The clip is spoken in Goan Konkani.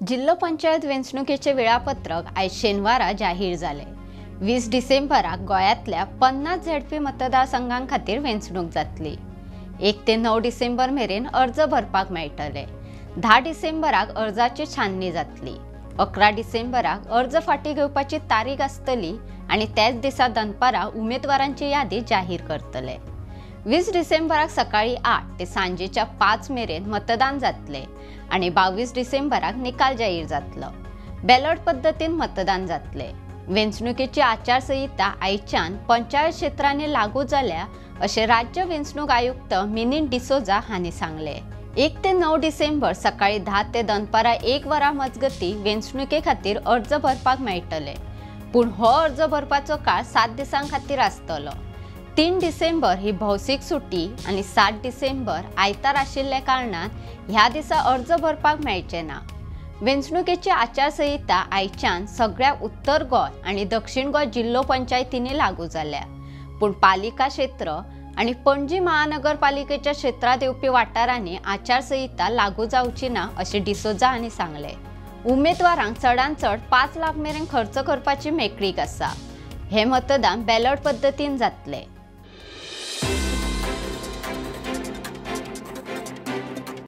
जिल्हो पंचायत वेंचणुकेचे वेळापत्रक आयज शेनवारा जाहीर जाले. 20 डिसेंबराक गोंयांतल्या 50 झेडपी मतदारसंघां खातीर वेंचणूक जातली. 1 ते 9 डिसेंबर मेरेन अर्ज भरपाक मेळटले. 10 डिसेंबराक अर्जाची छाननी जातली. 11 डिसेंबराक अर्ज फाटीं घेवपाची तारीख आसतली आनी त्याच दिसा दनपारां उमेदवारांची यादी जाहीर करतले. 20 डिसेंबराक सकाळी 8 ते सांजेच्या 5 मेरेन मतदान जातले आनी 22 डिसेंबराक निकाल जाहीर जातलो. बॅलॉट पद्दतीन मतदान जातले. वेंचणुकेची आचारसंहिता आयच्यान पंचायत क्षेत्रांनी लागू जाल्या अशें राज्य वेंचणूक आयुक्त मिनीन डिसोजा हांणी सांगलें. 1 ते 9 डिसेंबर सकाळी 10 ते दनपारां 1 वरां मजगतीं वेंचणुके खातीर अर्ज भरपाक मेळटले. पूण हो अर्ज भरपाचो काळ 7 दिसां खातीर आसतलो. 3 डिसेंबर ही भौशीक सुटी आनी 7 डिसेंबर आयतार आशिल्ल्या कारणान ह्या दिसा अर्ज भरपाक मेळचे ना. वेंचणुकेची आचारसंहिता आयच्यान सगळ्या उत्तर गोंय आनी दक्षिण गोंय जिल्हो पंचायतींनी लागू जाल्या. पूण पालिका क्षेत्र आनी पणजी महानगरपालिकेच्या क्षेत्रांत येवपी वाठारांनी आचारसंहिता लागू जावची ना अशें डिसोजा हांणी सांगलें. उमेदवारांक चडांत चड 5 लाख मेरेन खर्च करपाची मेकळीक आसा. हें मतदान बॅलॉट पद्दतीन जातलें.